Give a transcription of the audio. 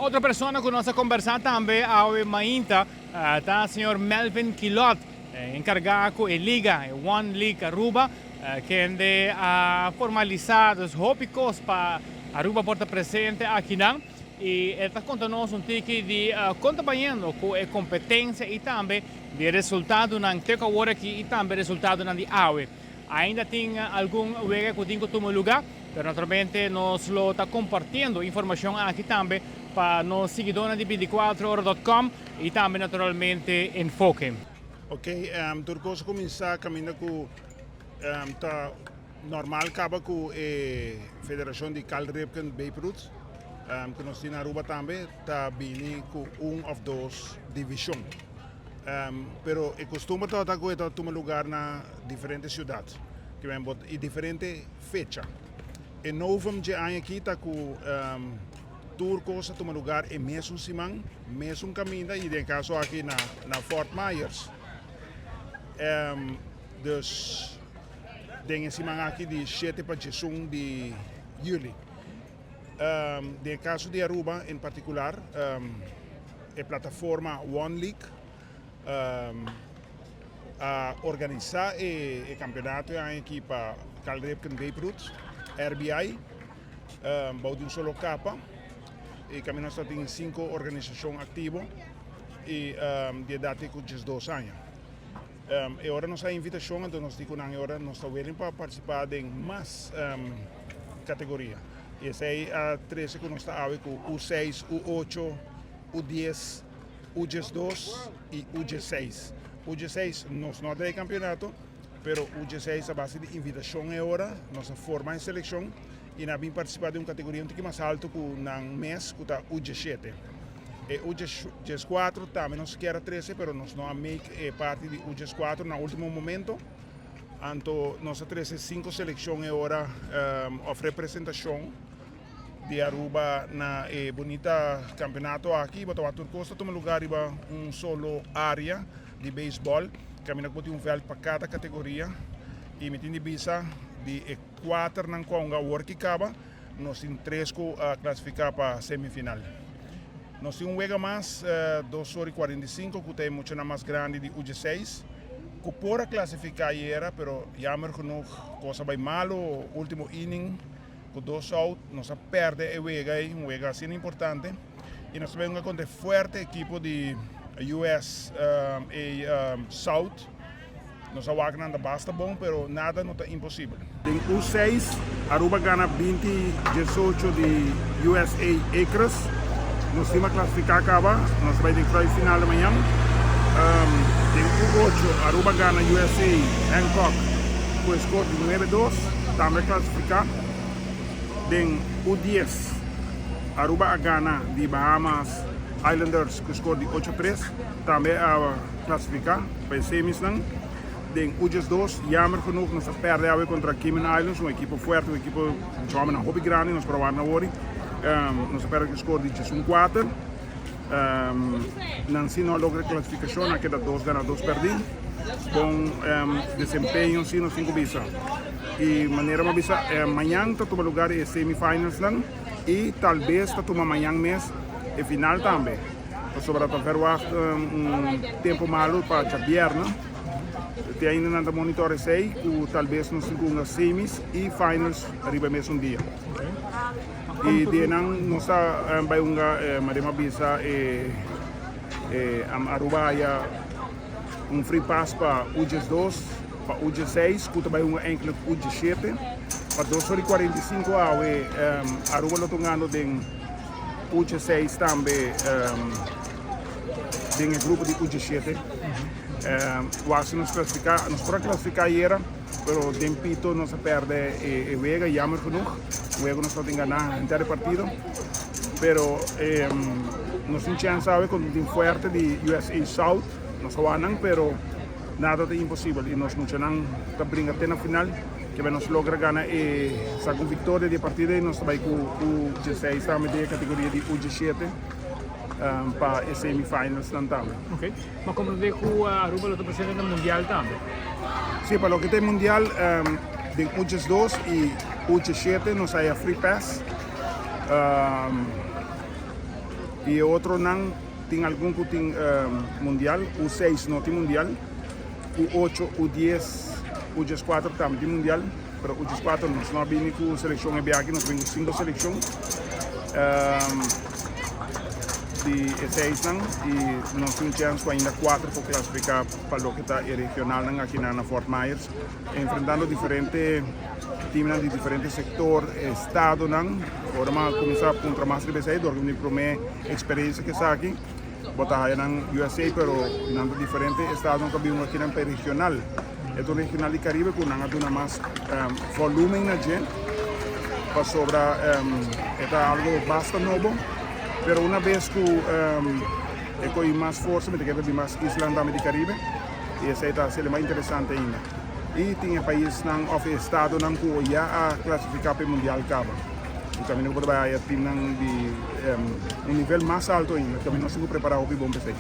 Otro persona ku nos a kombersá tambe awe mainta ta señor Melvin Quilot, enkargá ku e liga, e One League Aruba, kende a formalisá dus hopi kos pa Aruba por ta presente akinan. I e ta konta nos un tiki di kon ta bayendo ku e kompetensia i tambe di e resultadonan te ku awor aki i tambe resultadonan di awe. Ainda tin algun wega ku tin ku tuma lugá, pero naturalmente nos lo ta kompartiendo informashon aki tambe pa nos siguidónan di binticuatro ora dot com i tambe naturalmente Enfoke. Ok, tur kos a kuminsá kaminda ku ta normal kaba ku e federashon di Cal Ripken Babe Ruth ku nos tin na Aruba tambe ta bini ku un òf dos divishon. Pero e kustumber tabata ku e ta tuma lugar na diferente siudat i diferente fecha. E novum dje aña aki ta ku tur kos a tuma lugar e mesun siman, mesun kaminda i den e kaso aki na Fort Myers. Dus den e siman aki di shete pa diesun di juli. Den e kaso di Aruba en partikular e plataforma One League a organisá e kampeonato e aña aki pa Cal Ripken Babe Ruth, RBI, bou di un solo kapa. E kaminda nos ta tin sinku organisashon aktivo i di edat te ku diesdos aña. E ora nos a invitashon anto nos di ku nan e ora nos ta willing pa partisipá den mas kategoria. I esei a trese ku nos ta awe ku U seis, U ocho, U dies, U diesdos i U diesseis. U diesseis nos no a trae kampionato, pero U diesseis a base di invitashon e ora nos a forma e selekshon i nan a bin partisipá den un kategoria un tiki mas alto ku nan mes ku ta U diesshete. E U dieskuatro tambe nos kier a trese pero nos no a make e parti di U dieskuatro na ultimo momento. Anto nos a trese sinku selekshon e ora of representashon di Aruba na e bunita kampeonato aki. Bo ta wak tur kos ta tuma lugar riba un solo area di beisbòl. Kaminda ku bo tin un vèlt pa kada kategoria. I mi tin di bisa di e kuaternan ku a hunga awor ki kaba, nos tin tres ku a klasifiká pa semifinal. Nos tin un wega mas, dos ora i 45, ku ta e muchanan mas grandi di U dieseis, ku por a klasifiká ayera, pero jammer genoeg kos a bai malu, último inning ku dos out nos a pèrdè e wega ei, un wega asina importante, i nos ta bai hunga kontra e fuerte ekipo di US A South. Nos a wak nan ta basta bon, pero nada no ta imposibel. Den U seis, Aruba gana binti diesocho di USA Acres. Nos tim a klasifiká kaba, nos ta bai den kruis final di mañan. Den U ocho, Aruba gana USA Hancock ku e skor di nuebe dos, tambe a klasifiká. Den U dies, Aruba a gana di Bahamas Islanders ku skor di ocho tres, tambe a Klasifiká pa e semisnan den Ujes dos. Jammer genoeg nos a pèrdè awe kontra Cayman Islands, un ekipo fuerte, un ekipo ku hòmbernan hopi grandi, nos por a wak na wori. Nos a pèrdè ku skor di diesun kuater. Nan si no a logra e klasifikashon, nan a keda dos gana dos pèrdí. Bon desempeño si nos tin ku bisa. I manera mi a bisa mañan ta tuma lugar e semifinalsnan i talbes ta tuma mañan mes e final tambe. Pasobra ta verwacht un tempo malo pa djabièrnè. Te ainda nan ta monitor esei ku talbes nos tin ku hunga semis i finals riba e mesun dia. I di einan nos ta bai hunga manera mi a bisa e Aruba haya un free pass pa U diesdos pa U diesseis ku ta bai hunga enkele ku U diesshete. Pa dos ora i 45 awe Aruba lo ta hungando den U16 tambe den e grupo di U17. Wak si nos klasifiká, nos por a klasifiká ayera, pero den pito nos a pèrdè e wega, jammer genoeg. Wega nos tabata tin ganá henter e partido. Pero nos tin chèns awe kontra un tim fuerte di USA South. Nos a wak nan, pero nada ta imposibel i nos muchanan ta bringa te na final. Kebe nos logra gana e saca un victoria di e partida y nos ta bay cu U dieseis tambe den e categoria di U diesshete pa e semifinals nan tambe. Ok, ma comprende cu Aruba lo ta presente na mundial tambe? Si, pa loke ta e mundial den U diesdos y U diesshete nos haya free pass. Y e otronan tin algun cu tin mundial, U6 no tin mundial, U8, U10, U14 tambe tin mundial, pero U14 nos no a bini cu seleccion e biaha aki, nos a bini cu cinco seleccion di e seisnan y nos tin un chance cu ainda cuatro por clasifica pa loke ta e regionalnan aki na Fort Myers, enfrentando diferente teamnan di diferente sector, estadonan. Ora mi a cuminsa puntra mas riba esey dor cu mi prome experiencia cu esaki, bo ta haya nan USA pero nan ta diferente estadonan cu a bin aki nan pa e regional. E ta un regional di Caribe cu nan a duna mas volumen na dje pasobra e ta algo basta nobo pero una bes cu e cogi mas forsa mi ta kere ta bin mas islanan tambe di Caribe y esey ta haciel mas interesante ainda. Y tin e paisnan of e estadonan cu ya a clasifica pa e mundial caba. Y caminda cu bo ta bay haya teamnan di un nivel mas alto ainda. Caminda nos tin cu prepara hopi bon pa esey.